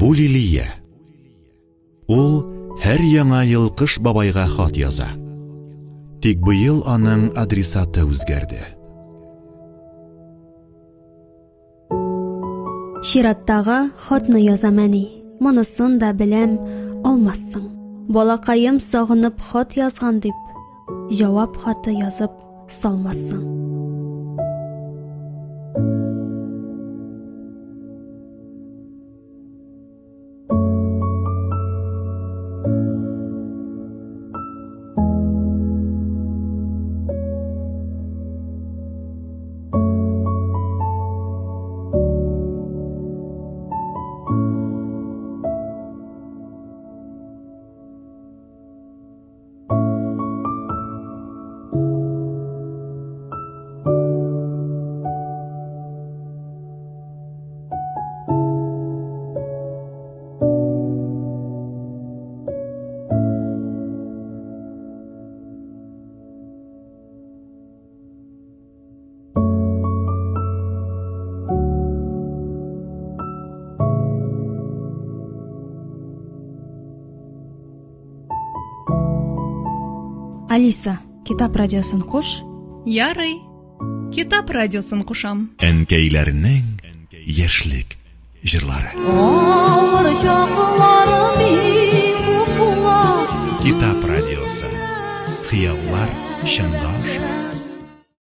Бу Лилия. Ул һәр яңа ел Кыш бабайга хат яза. Тик быел аның адресаты үзгәрде. Чираттагы хатны язам, әни. Монысын да беләм, алмассың. Балакаем сагынып хат язган дип, җавап хаты язып салмассың. Алиса, китап радиосын куш. Ярый. Китап радиосын кушам. Әнкәйләрнең яшьлек җырлары. Авыр чаклары бик күп була. Китап радиосы. Хыяллар чынга аша.